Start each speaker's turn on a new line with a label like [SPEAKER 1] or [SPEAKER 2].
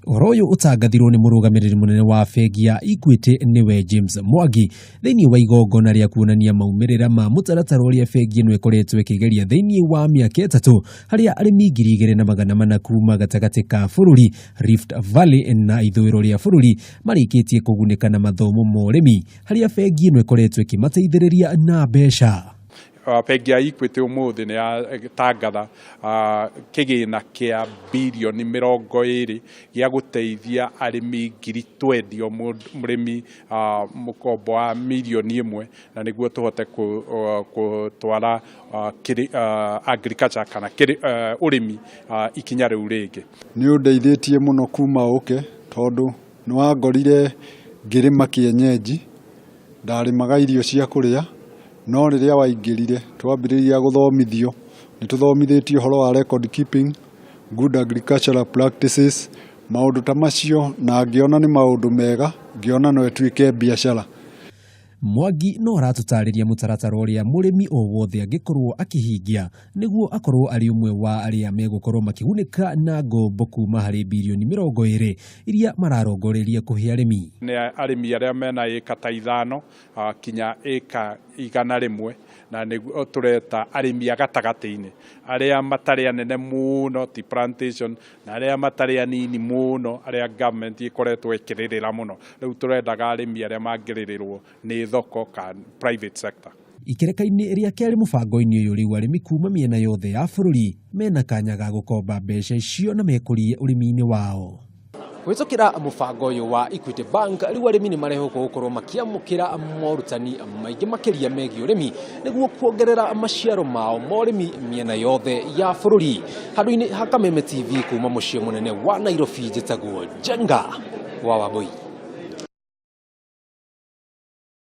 [SPEAKER 1] Ũhoro ũyũ ũtangathirwo nĩ mũrũgamĩrĩri mũnene wa bengi ya Equity nĩwe James Mwangi thĩinĩ wa igongona rĩa kuonania maumĩrĩra ma mũtaratara ũrĩa bengi ĩno ĩkoretwo ĩkĩgeria thĩinĩ wa mĩaka 3 harĩa arĩmi 2,400 kuma gatagatĩ ka bũrũri Rift Valley na ithũĩro rĩa bũrũri marĩkĩtie kũgunĩka na mathomo ma ũrĩmi harĩa bengi ĩno ĩkoretwo ĩkĩmateithĩrĩria na mbeca.
[SPEAKER 2] Bengi ya Equity ũmũthĩ nĩ yatangatha kĩgĩna kĩa birioni 20 gĩa gũteithia arĩmi 20,000, o mũrĩmi mũkombo wa mirioni 1, na nĩguo tũhote gũtwara agriculture kana ũrĩmi ikinya rĩu rĩngĩ.
[SPEAKER 3] Nĩ ũndeithĩtie mũno kuma ũke, tondũ nĩ wangorire ngĩrĩma kĩenyenji, ndarĩmaga irio cia kũrĩa, no rĩrĩa waingĩrire twambĩrĩria gũthomithio, nĩ tũthomithĩtio ũhoro wa record keeping, good agricultural practices, maũndũ ta macio, na ngĩona nĩ maũndũ mega, ngĩona no ĩtuĩke biacara.
[SPEAKER 1] Mwangi no aratũtarĩria mũtaratara ũrĩa mũrĩmi o wothe angĩkorwo akĩhingia nĩguo akorwo arĩ ũmwe wa arĩa megũkorwo makĩgunĩka na ngombo kuma harĩ birioni 20 iria mararongoreria kũhe arĩmi.
[SPEAKER 2] Nĩ arĩmi arĩa mena ĩka ta 5 kinya ĩka 100, na nĩguo tũreta arĩmi a gatagatĩ-inĩ, arĩa matarĩ anene mũno, ti plantation, na arĩa matarĩ anini mũno, arĩa government ĩkoretwo ĩkĩrĩrĩra mũno. Rĩu tũrendaga arĩmi arĩa mangĩrĩrĩrwo nĩ thoko ka private sector.
[SPEAKER 1] Ikereka-inĩ rĩa kerĩ mũbango-inĩ ũyũ, rĩu arĩmi kuma mĩena yothe ya bũrũri mena kanya ga gũkomba mbeca icio na mekũrie ũrĩmi-inĩ wao. Kũhĩtũkĩra mũbango ũyũ wa Equity Bank, rĩu arĩmi nĩ marehokwo gũkorwo makĩamũkĩra morutani maingĩ makĩria megiĩ ũrĩmi nĩguo kuongerera maciaro mao ma ũrĩmi mĩena yothe ya bũrũri. Handũ-inĩ ha Kameme TV kuma mũciĩ mũnene wa Nairobi, njĩtagwo Njenga wa Wambui.